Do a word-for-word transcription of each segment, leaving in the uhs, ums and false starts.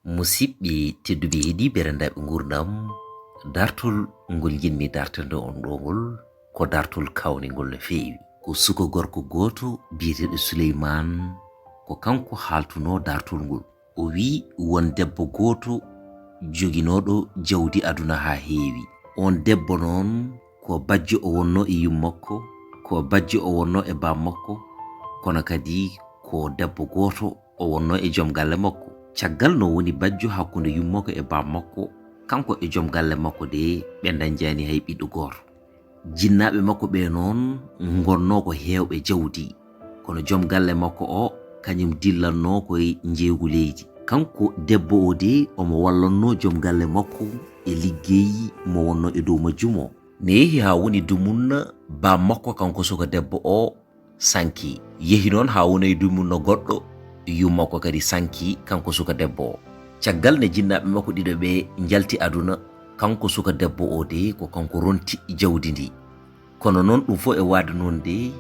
Musiɓɓe tedduɓe heɗi berendaaɓe ngurdam, dartol ngol njiɗmi dartande on ɗo ngol ko dartol kawningol no feewi. Ko suka gorko gooto biyeteeɗo Suleymaan, ko kanko haaltunoo dartol ngol. O wi'i won debbo gooto joginooɗo jawdi aduna haa heewi. On debbo noon ko bajjo o wonnoo e yummakko, ko bajjo o wonnoo e bammakko, kono kadi ko debbo gooto o wonnoo e joom galle makko. Caggal no woni bajjo hakkunde yummakko e bammakko, kanko e joom galle makko de ɓe ndañjaani hay ɓiɗɗo gooto. Jinnaaɓe makko ɓe noon ngonnoo ko heewɓe jawdi, kono joom galle makko o kañum dillannoo koye njeeygu leydi. Kanko debbo o de omo wallannoo joom galle makko e liggey mo wonnoo e dow majjum o. Ne yehi haa woni dumunna bammakko kanko suka debbo o sanki. Yehi noon haa woni e dumunna goɗɗo, yummakko kadi sanki kanko suka debbo o. Caggal ne jinnaaɓe makko ɗiɗo ɓe njalti aduna, kanko suka debbo o de ko kanko ronti jawdi ndi. Kono noon ɗum fof e waade noon de,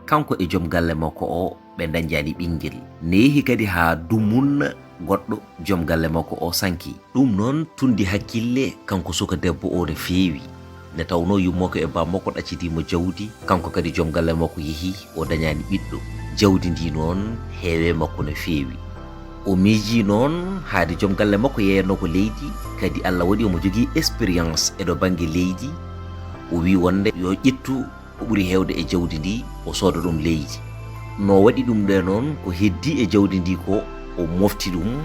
kanko e joom galle makko o ɓe ndañjaani ɓinngel. Ne yehi kadi haa dumunna goɗɗo joom galle makko o sanki. Ɗum noon tunndi hakkille kanko suka debbo o no feewi. Nde tawnoo yummakko e bammakko ɗaccidiima jawdi, kanko kadi joom galle makko yehi o dañaani ɓiɗɗo. Jawdi ndi noon heewe makko no feewi. O miijii noon haade joom galle makko yeeyanoo ko leydi, kadi Allah waɗi omo jogii expérience e ɗo bannge leydi. O wi'i wonde yo ƴettu ko ɓuri heewde e jawdi ndi, o sooda ɗum leydi. No waɗi ɗum ɗe noon ko heddii e jawdi ndi ko o mofti ɗum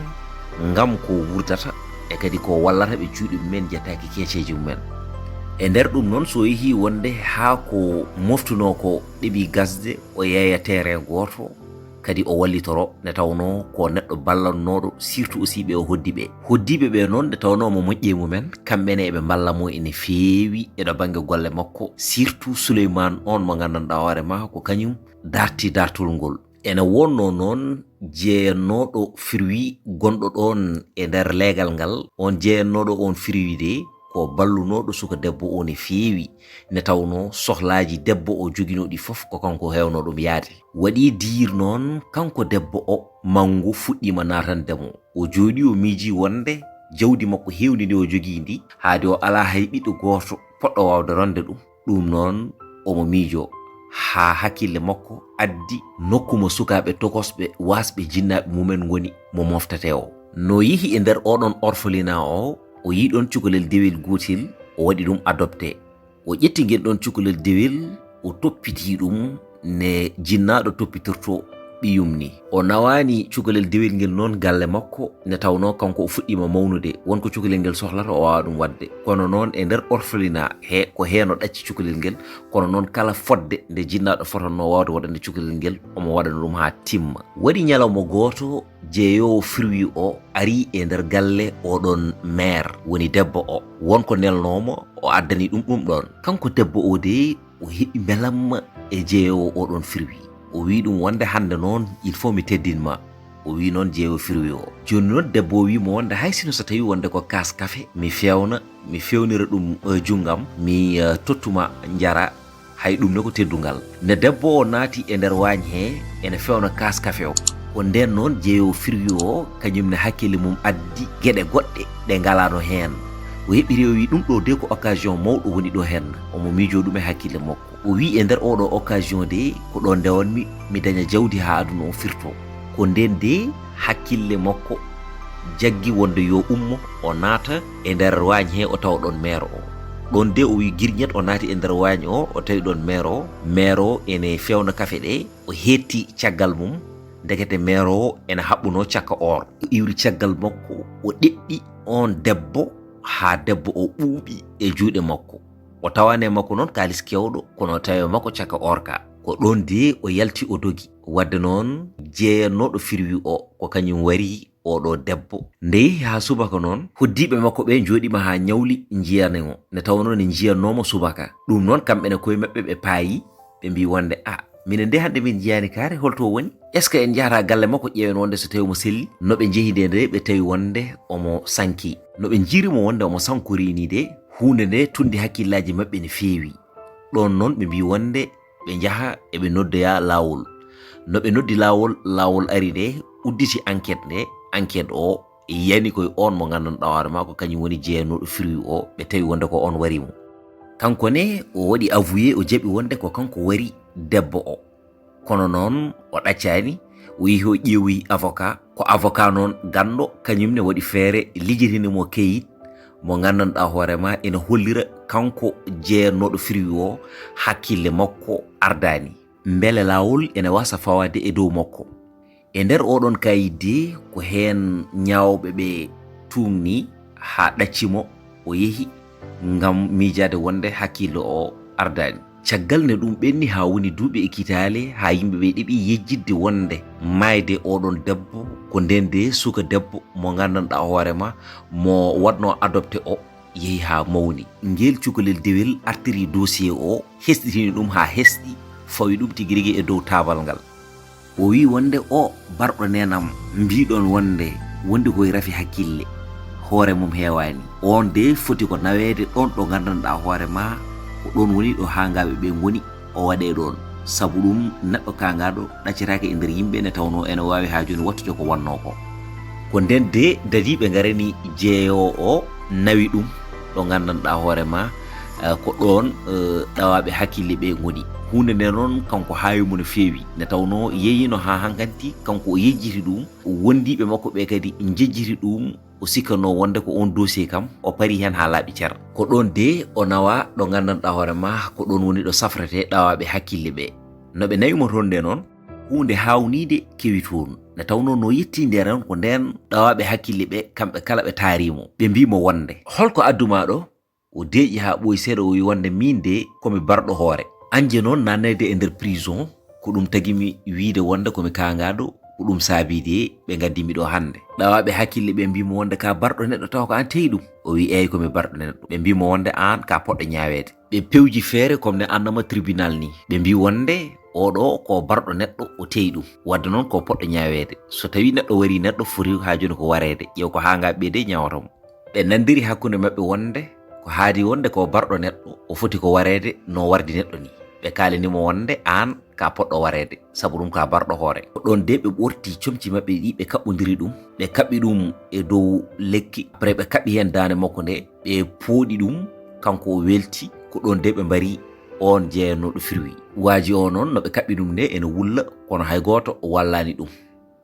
ngam ko wurdata e kadi ko wallata ɓe cuuɗi mumen njettaaki keeceeji mumen. E nder ɗum noon so yehi wonde haa ko moftunoo ko ɗeɓi gasde o yeeya terrain gooto, kadi o wallitoro nde tawnoo ko neɗɗo ballannooɗo, surtout aussi ɓe o hoddi ɓe. Hoddiiɓe ɓe noon nde tawnoo mo moƴƴi e mumen, kamɓe ne eɓe mballa mo ene feewi e ɗo bannge golle makko, surtout Suleymaan on mo nganndanɗaa hoore ma ko kañum darti dartol ngol. Ene wonnoo noon jeeyannooɗo firwi gonɗo ɗoon e nder leegal ngal, on jeeyannooɗo on firwi de ko ballunooɗo suka debbo o ne feewi, nde tawnoo sohlaaji debbo o joginoo ɗi fof ko kanko heewnoo ɗum yahde. Waɗi diir noon kanko debbo o, manngu fuɗɗiima naatande mo. O jooɗii o miijii wonde jawdi makko heewndi ndi o jogii ndi, haade o alaa hay ɓiɗɗo gooto poɗɗo waawde ronde ɗum. Ɗum noon omo miijoo haa hakkille makko addi nokku mo sukaaɓe tokosɓe waasɓe jinnaaɓe mumen ngoni mo moftatee o. No yehi e nder oɗon orphelinat o, o yii ɗoon cukalel dewel gootel, o waɗi ɗum adopté. O ƴetti ngel ɗoon cukalel dewel, o toppitii ɗum ne jinnaaɗo toppitirtoo ɓiyum ni. O nawaani cukalel dewel ngel noon galle makko, nde tawnoo kanko o fuɗɗiima mawnude, won ko cukalel ngel sohlata o waawaa ɗum waɗde. Kono noon e nder orphelinat he, ko heen o ɗacci cukalel ngel, kono noon kala fodde nde jinnaaɗo fotannoo waawde waɗande cukalel ngel, omo waɗana ɗum haa timma. Waɗi ñalawma gooto, jeeyoowo firwi o ari e nder galle oɗon meer, woni debbo o. Won ko nelnoo mo, o addani ɗum ɗum ɗoon. Kanko debbo o de, o heɓi mbelamma e jeeyoowo oɗon firwi. O wi'i ɗum wonde hannde noon, il faut mi teddin ma. O wi'i noon jeeyoowo firwi o. Jooni noon debbo o wi'i mo wonde hay sino so tawii wonde ko kaas kafe, mi feewna, mi feewnira ɗum, eh, junngam, mi, eh, tottuma njara, hay ɗum ne ko teddungal. Nde debbo o naati e nder waañ he, ene feewna kaas kafe o. Ko ndeen noon jeeyoowo firwi o, kañum ne hakkille mum addi geɗe goɗɗe ɗe ngalaano heen. O heɓiri o wi'i ɗum ɗo de ko occasion mawɗo woni ɗo heen. Omo miijoo ɗum e hakkille makko. O wi'i e nder oɗo occasion de ko ɗo ndewanmi mi daña jawdi haa aduna o firto. Ko ndeen de hakkille makko jaggi wonde yo ummo o naata e nder waañ he o tawa ɗoon meer o. Ɗoon de o wi'i girñet o naati e nder waañ o, o tawi ɗoon meer o. Meer o ene feewna kafe ɗe, o heetti caggal mum, ndekete meer o ene haɓɓunoo cakka or. O iwri caggal makko, o ɗeɓɓi oon debbo haa debbo o ɓuuɓi e juuɗe makko. O tawaani e makko noon kaalis keewɗo, kono o tawi e makko cakka or ka. Ko ɗoon de o yalti o dogi. Waɗde noon jeeyannooɗo firwi o, ko kañum wari oɗo debbo. Nde yehi haa subaka noon, hoddiiɓe makko ɓe njooɗiima haa ñawli njiyani mo, nde tawnoo ne njiyannoo mo subaka. Ɗum noon kamɓe ne koye maɓɓe ɓe paayi, ɓe mbii wonde, "A, minen de hannde min njiyaani kaare, holto o woni? Est-ce que en njahata galle makko ƴeewen wonde so tawii omo selli?" No ɓe njehi nde nde, ɓe tawi wonde omo sanki. No ɓe njiiri mo wonde omo sankorii nii de, huunde nde tunndi hakkillaaji maɓɓe ne feewi. Ɗoon noon ɓe mbii wonde ɓe njaha eɓe noddoya laawol. No ɓe noddi laawol, laawol ari nde udditi enquête nde, enquête o Yani koye on mo nganndanɗaa hoore maa ko kañum woni jeyanooɗo firwi o, ɓe tawi wonde ko on wari mo. Kanko ne o waɗi avoué, o jaɓi wonde ko kanko wari debbo o. Kono noon o ɗaccaani, o yehi o ƴeewoyi avocat. Ko avocat noon ganndo, kañum ne waɗi feere lijjitini mo kayit mo nganndanɗaa hoore maa ina hollira kanko jeyanooɗo firwi o hakkille makko ardaani. Mbele laawol ene waasa fawaade e dow makko. E nder oɗon kayit de ko heen ñaawɓe ɓe tuugni haa ɗacci mo, o yehi ngam miijaade wonde hakkille o ardaani. Caggal nde ɗum ɓenni haa woni duuɓi e kitaale, haa yimɓe ɓe ɗeɓi yejjitde wonde maayde oɗon debbo ko ndeen de suka debbo mo nganndanɗaa hoore maa mo waɗnoo adopté o yehi haa mawni. Ngeel cukalel dewel artiri dossier o, hesɗitini ɗum haa hesɗi, fawi ɗum tigi rigi e dow taabal ngal. O wi wonde o barɗo neenam mbiɗon wonde wondi koye rafi hakkille, hoore mum heewaani. On de foti ko naweede ɗon ɗo nganndanɗaa hoore maa ko ɗon woni ɗo haangaaɓe ɓe ngoni, o waɗee ɗon. Sabu ɗum neɗɗo kaangaaɗo ɗaccetaake e nder yimɓe nde tawnoo ene waawi haa jooni wattude ko wonnoo ko. Ko ndeen de dadiiɓe ngarani jeeyoowo o nawi ɗum ɗo nganndanɗaa hoore maa, eh, ko ɗoon, eh, ɗawaaɓe hakkille ɓe ngoni. Huunde nde noon kanko haawi mo no feewi. Nde tawnoo yeeyiino haa hankanti kanko o yejjiti ɗum, wondiiɓe makko ɓe kadi njejjiti ɗum, o sikkanoo wonde ko oon dossier kam o parii heen haa laaɓi cer. Ko ɗoon de o nawaa ɗo nganndanɗaa hoore maa ko ɗoon woni ɗo safretee ɗawaaɓe hakkille ɓe. No ɓe nawi mo toon nde noon, huunde haawniinde kewi toon. Nde tawnoo no yettii ndeen noon ko ndeen ɗawaaɓe hakkille ɓe kamɓe kala ɓe taarii mo. Ɓe mbii mo wonde, "Hol ko addu maa ɗo?" O deeƴi haa ɓooyi seeɗa, o wi wonde, "Miin de ko mi barɗo hoore." Anje noon naatneede e nder prison, ko ɗum tagi mi wiyde wonde ko mi kaangaaɗo, ko ɗum saabii de ɓe ngaddi mi ɗo hannde. Ɗawaaɓe hakkille ɓe mbii mo wonde, "Ka barɗo neɗɗo tawa ko aan teyi ɗum?" O wi, "Eey, ko mi barɗo neɗɗo." Ɓe mbii mo wonde, "Aan ka poɗɗo ñaaweede." Ɓe pewji feere comme ne annama tribunal ni. Ɓe mbii wonde, "Oɗo ko barɗo neɗɗo, o teyi ɗum. Wadde noon ko poɗɗo ñaaweede. So tawii neɗɗo warii neɗɗo foti haa jooni ko wareede. Ƴeew ko haangaaɓe ɓe de ñaawata mo." Ɓe nanndiri hakkunde maɓɓe wonde ko haadi wonde ko barɗo neɗɗo, o foti ko wareede no wardi neɗɗo ni. Ɓe kaalini mo wonde aan ka poɗɗo wareede, sabu ɗum ka barɗo hoore. Ko ɗoon de ɓe ɓorti comci maɓɓe ɗi, ɓe kaɓɓondiri ɗum, ɓe kaɓɓi ɗum e dow lekki, après ɓe kaɓɓi heen daande makko nde, ɓe pooɗi ɗum, kanko o welti, ko ɗoon de ɓe mbari oon jeyanooɗo firwi. Waaji o noon no ɓe kaɓɓi ɗum nde ene wulla, kono hay gooto wallaani ɗum.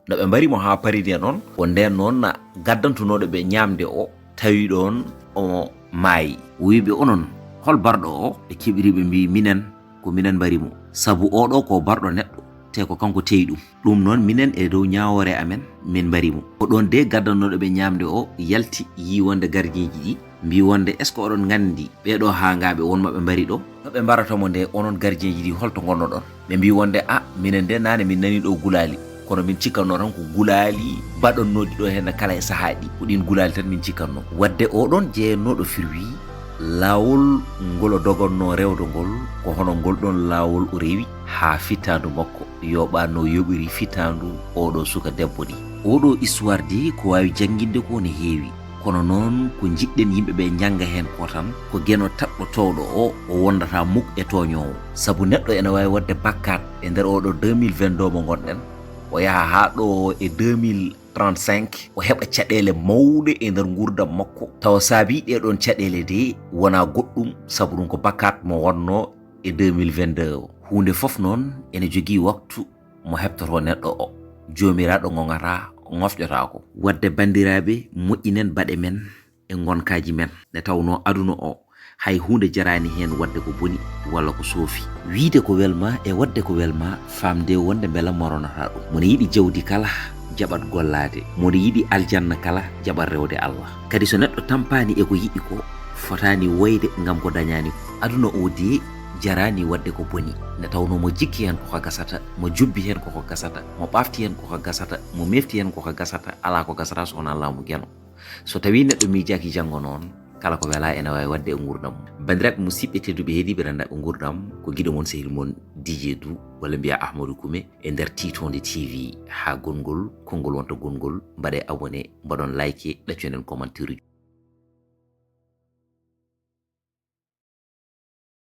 No ɓe mbari mo haa paride noon, ko ndeen noon gaddantunooɗo ɓe ñaamde o tawi ɗoon o maayi. O wi ɓe, "Onon, hol barɗo o?" Ɓe keɓiri, ɓe mbii, "Minen, ko minen mbari mo. Sabu oɗo ko barɗo neɗɗo, te ko kanko teyi ɗum. Ɗum noon minen e dow ñaawoore amen, min mbari mo." Ko ɗoon de gaddanooɗo ɓe ñaamde o yalti, yii wonde gardienji ɗi mbii wonde, "Est-ce que oɗon nganndi ɓee ɗo haangaaɓe won maɓe mbari ɗo?" No ɓe mbarata mo nde, "Onon gardienji ɗi, holto ngonnoɗon?" Ɓe mbii wonde, "A, minen de naane min nanii ɗo gulaali, kono min cikkatnoo tan ko gulaali baɗannooɗi ɗo heen kala e sahaaji. Ko ɗiin gulaali tan min cikkatnoo." Wadde oɗon jeyanooɗo firwi, laawol ngol o dogannoo rewde ngol, ko hono ngol ɗoon laawol o rewi haa fittaandu makko yooɓaano yoɓiri fittaandu oɗo suka debbo ni. Oɗo histoire de ko waawi jannginde ko ne heewi. Kono noon ko njiɗɗen yimɓe ɓe njannga heen ko tan, ko Geno taɗɗotooɗo o, o wondata muk e tooñoowo. Sabu neɗɗo ene waawi waɗde bakkaat e nder oɗo deux mille vingt-deux mo ngonɗen, o yaha haa ɗo e deux mille trente-cinq, o heɓa caɗeele mawɗe e nder nguurndam makko, tawa saabii ɗee ɗoon caɗeele de wonaa goɗɗum, sabu ɗum ko bakkaat mo wonnoo e deux mille vingt-deux o. Huunde fof noon ene jogii waktu mo heɓtotoo neɗɗo o. Joomiraaɗo ŋoŋataa, ŋofƴotaako. Wadde banndiraaɓe, moƴƴinen baɗe men e ngonkaaji men, nde tawnoo aduna o, hay huunde jaraani heen waɗde ko boni walla ko soofi. Wiyde ko welma e waɗde ko welma, faamde wonde mbela moronataa ɗum. Mo ne yiɗi jawdi kala, jaɓat gollaade. Mo ne yiɗi aljanna kala, jaɓat rewde Allah. Kadi so neɗɗo tampaani e ko yiɗi ko, fotaani woyde ngam ko dañaani ko. Aduna o de jaraani waɗde ko boni. Nde tawnoo mo jikki heen ko ko gasata, mo jubbi heen ko ko gasata, mo ɓaafti heen ko ko gasata, mo mefti heen ko ko gasata, alaa ko gasata so wonaa laamu Geno. So tawii neɗɗo miijaaki janngo noon, kala ko welaa ene waawi waɗde e nguurndam mum. Banndiraaɓe musidɓe tedduɓe heɗiiɓe renndaaɓe nguurndam, ko giɗo mon sehil mon D J Dou, walla mbiyaa Ahmadou Koumé, e nder Tiitoonde T V. Haa gonngol, konngol wonta gonngol, mbaɗee abonné, mbaɗon like, ɗaccoɗen commentaire uji.